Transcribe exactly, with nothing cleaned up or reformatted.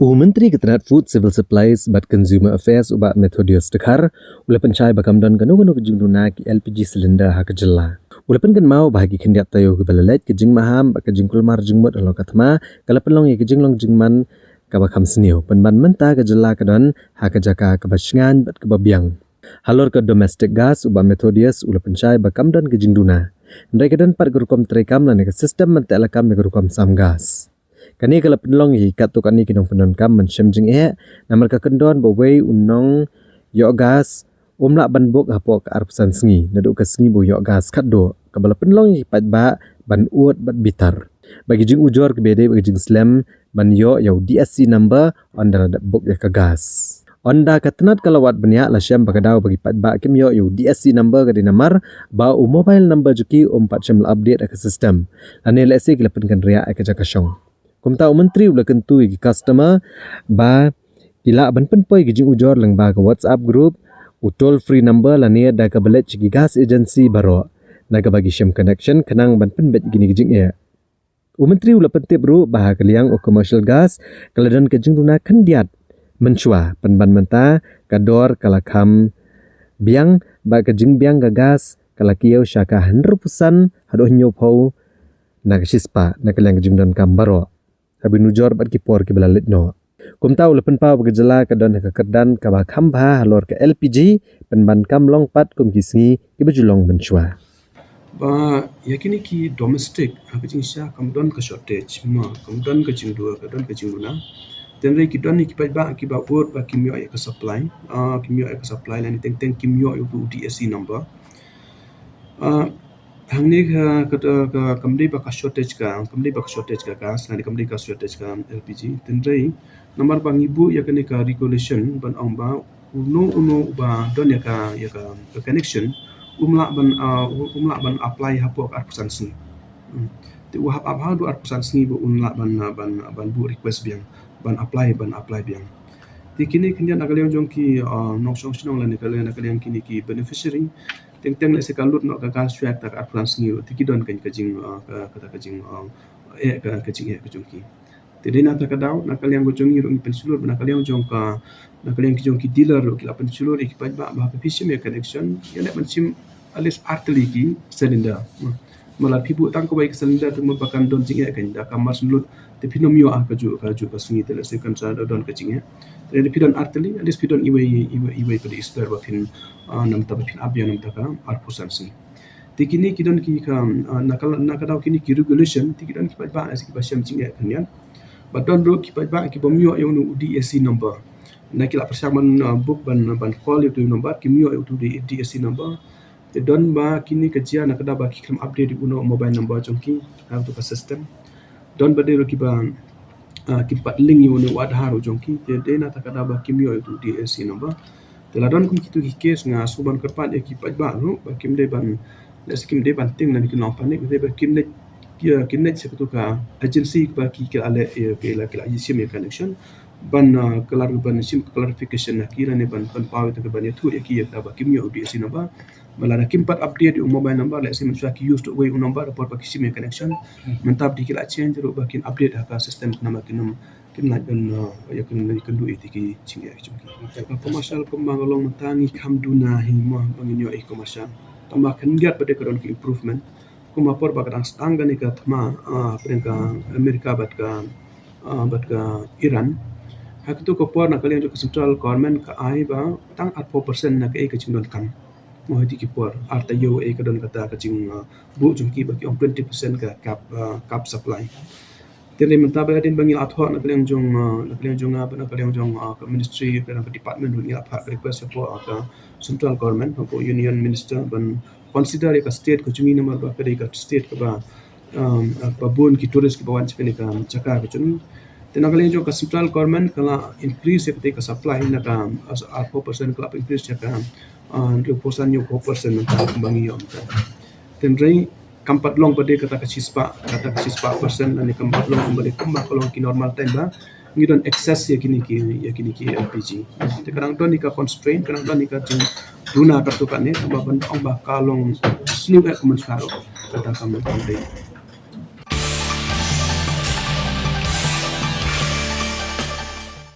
U Myntri ka tnad Food, Civil Supplies bad Consumer Affairs, u Bah Methodius Dkhar, u la pynshai ba kam don kano kano ka jingduna ki L P G cylinder ha ka jylla. U la pynkynmaw ba ha ki khyndiat taïew kiba la leit, ka jingmaham bad ka jingkulmar jingmut halor ka thma ka la pynlong ïa ka jinglong jingman kaba kham sniew, pynban mynta ka jylla ka don ha ka jaka kaba shngaiñ bad kaba biang. Halor ka domestic gas, u Bah Methodius u la pynshai ba kam don ka jingduna, hynrei ka don pat ka rukom treikam lane ka system ban tehlakam ïa ka rukom sam gas. Kane ka la pynlong ïa ki katto katne ki nongpyndonkam ban shem jingeh, namar ka kyndon ba uwei u nongïoh gas um lah ban book hapoh ka arphew san sngi naduh ka sngi ba u ïoh gas khatduh, kaba la pynlong ïa ki paidbah ban ud bad bitar. Ba ki jingujor kiba dei ba ki jingslem ban ïoh ïa u D S C number ynda la dep book ïa ka gas. Ynda ka tnad ka la wad bniah, la shem ba ka daw ba ki paidbah kim ïoh ïa u D S C number ka dei namar ba u mobile number jong ki um pat shym la update ha ka system, lane lehse ki la pynkynriah ha ka jaka shong. Kumta u Myntri u la kyntu ïa ki customer ba ki lah ban pynpoi ki jingujor lyngba ka WhatsApp group, u toll free number lane da kaba leit sha ki gas agency baroh na kaba ki shem connection khnang ban pynbeit ïa kine ki jingeh. U Myntri u la pyntip ruh ba ha ka liang u commercial gas ka la don ka jingduna khyndiat mynshuwa, pynban mynta ka dor ka la kham biang bad ka jingbiang ka gas ka la kiew sha ka hynriewphew san haduh hynñiewphew na ka shispah na ka liang ka jingdonkam baroh, haba nujor bad ki por kiba la leit noh. Kumta u la pynpaw ba ka jylla ka don ha ka kyrdan kaba kham bha halor ka L P G, pynban kam long pat kum ki sngi kiba ju long mynshuwa. Ba ïa kine ki domestic, ha ka jingshisha kam don ka shortage, ma kam don ka jingduna, ka don ka jingduna. Tangba ki don ki paidbah kiba ud ba kim ïoh ïa ka supply, ah, kim ïoh ïa ka supply lane teng teng kim ïoh ïa u D S C number. Ah, hangne ka, ka, ka, kam dei ba ka shortage ka, kam dei ba ka shortage ka gas, lane kam dei ka shortage ka L P G. Tangba namar ba ngi buh ïa kane ka regulation ban ong ba uno uno uba don ïa ka, ïa ka, ka connection um lah ban, ah, um lah ban apply hapoh ka arphew san sngi. Hmm. Te u hap ap haduh arphew san sngi ba un lah ban, ah, ban, ban buh request biang, ban apply, ban apply biang. Te kine khyndiat na ka liang jong ki, ah, nongshong shnong lane ka liang, na ka liang kine ki beneficiary. Teng teng lehse ka lut noh ka gas shuwa kata ka arphew san sngi ruh, te ki don ka, ka jing, ah, ka, kata ka jing, ah, eh, ka, ka jingeh ka jong ki. Te dei na kata ka daw, na ka liang ka jong ngi ruh ngi pynshlur, na ka liang jong ka, na ka liang ki jong ki dealer ruh ki la pynshlur ïa ki paidbah ba haba phi shim ïa connection, ïaleh ban shim at least ar tylli ki cylinder. Hmm. Namar lada phi buh tang kawei ka cylinder te mut ba kan don jingeh, kan da ka mar shu lut, te phin ym ïoh ha kajuh, kajuh ka sngi, te lehse kan sa don ka jingeh. Te lada phi don ar tylli, at least phi don iwei, iwei, iwei pat spare ba phin, ah, namar ba phin ap ïa namar ka arphew san sngi. Te kine ki don ki ka, ah, na ka, na ka daw kine ki regulation, te ki don ki paidbah lehse kiba shem jingeh khyndiat. Bad don ruh ki paidbah kiba ym ïoh ïa uno u D S C number. Na ki la pyrshang ban, ah, book ban, ban call ïa uto u number, kim ïoh ïa uto u D S C number. Te don ba kine ka jia na ka daw ba ki khlem update ïa uno u mobile number jong ki ha uto ka system. Don ba dei ruh kiba, ah, kim pat link ïa uno u Aadhaar u jong ki, te dei na kata ka daw ba kim ïoh ïa uto u D S C number. Te la don kum kito ki case nga shu ban kyrpad ïa ki paidbah ruh ba kim dei ban, lehse kim dei ban tieng lane kim long panic, dei ba kin leit, ki, kin leit sha kato ka agency ba ki, ki la leh, eh, ki la, ki la ïa shim ïa connection. Ban, ah, klar ban shim clarification na ki lane ban, ban pynpaw ïa ki, ban ïathuh ïa ki ïa kaba kim ïoh ïa u D S C number. Ba lada kim pat update ïa u mobile number, lehse mynshuwa ki use to uwei u number, por ba ki shim ïa connection. Hmm. Mynta ba dei ki la change ruh ba kin update ha ka system, khnang ba kin ym, kin lait ban, uh, ïa kin, ïa kin duh ïa ki jingeh ki jong ki. Okay. Ka commercial kumba nga long mynta ngi kham duna hi mo ba ngin ïoh ïa commercial. Tangba khyndiat ba dei ka don ki improvement. Kumba por ba ka dang sdang kane ka thma, uh, pdeng ka America bad ka, uh, bad ka Iran. Ha kato ka por na ka liang jong ka central government ka ai ba tang arphew percent na kaei ka jingdonkam. Mo ha kito ki por, ar taïew eh ka don kata ka jing, uh, buh jong ki ba ki ong twenty percent ka cap, uh, cap supply. Te mynta ba hadien ba ngi la thoh na ka liang jong, uh, na ka liang jong, uh, na ka liang jong, uh, ka ministry, ka, ka department ruh ngi la phah ka request hapoh, uh, ka central government, hapoh union minister ban consider ïa ka state ka jong ngi namar ba ka dei ka state kaba, um, uh, ba bun ki tourist kiba wan sha kane ka jaka ka jong ngi. Te na ka liang jong ka central government ka la increase ïa kata ka supply na ka, uh, arphew percent ka la increase ïa ka, uh, hynriewphew san hynñiewphew percent mynta kumba ngi ïoh mynta. Tangba kam pat long ba dei kata ka shispah, kata ka shispah percent, lane kam pat long ba dei kumba ka long ki normal time ba ngi don access ïa kine ki, ïa kine ki L P G. Te ka dang don ïa ka constraint, ka dang don ïa ka jingduna katto katne, ba ban ong ba ka long sniew eh ka mynshwa ruh, kata kam, kam dei.